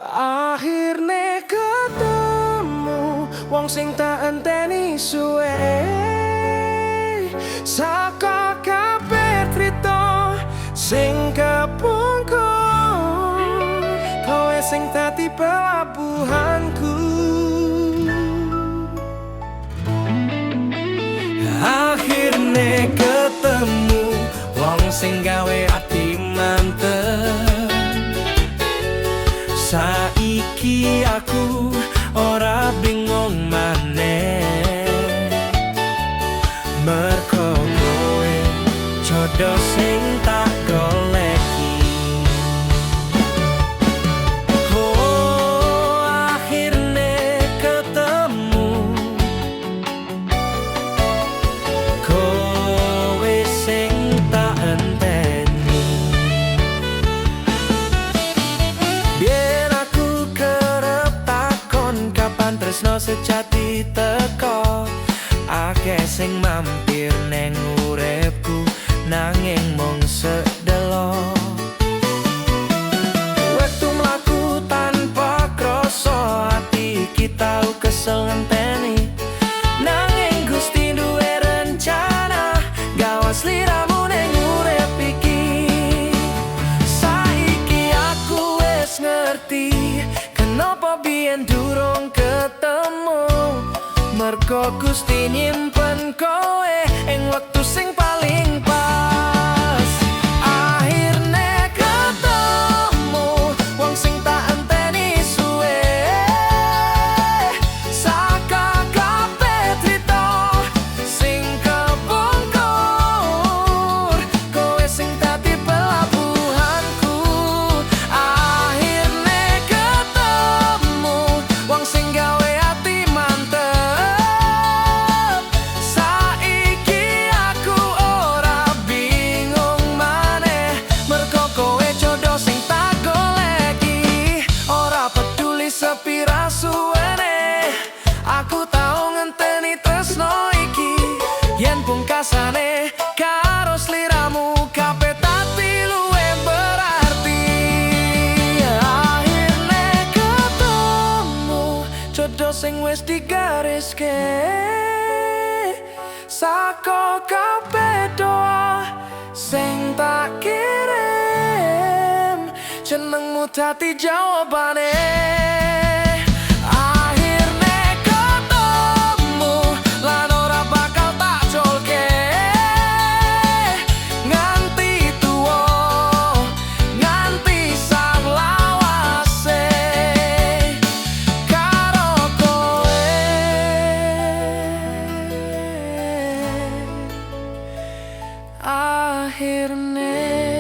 Akhirnya ketemu wong sing tak enteni suwe. Saka kabeh crita sing kepungkur, kowe sing dadi pelabuhanku. Akhirnya ketemu wong sing gawe ati mantep. Saiki aku ora bingung maneh, mergo kowe jodoh sing tak goleki. Oh, akhirnya ketemu kowe sing tak enteni. Biyen aku kerep takon kapan tresno sejati teko. Akeh sing mampir neng uripku nanging mung sedelo. Wektu mlaku tanpa krasa, ati iki tau kesel ngenteni. Nanging Gusti duwe rencana gawa sliramu ning urip iki. Saiki aku wis ngerti kenapa biyen durung ketemu. Mergo Gusti nyimpen kowe ing wektu sing paling pas. Akhirnya ketemu wong sing tak enteni suwe. Saka kabeh crita sing kepungkur, kowe sing dadi pelabuhanku. Akhirnya ketemu wong sing gawe ati mantep. Saiki aku ora bingung maneh, mergo kowe jodoh sing tak goleki. Ora peduli sepira suwene, aku tau ngenteni tresno iki. Yen pungkasane karo sliramu kabeh dadi luwih berarti. Akhirnya ketemu jodoh sing wis digariske. Saka kabeh doa sing tak kirim, jenengmu dadi jawabane. Akhirnya ketemu lan ora bakal tak culke. Nganti tuwa, nganti sak lawase karo kowe. Akhirnya.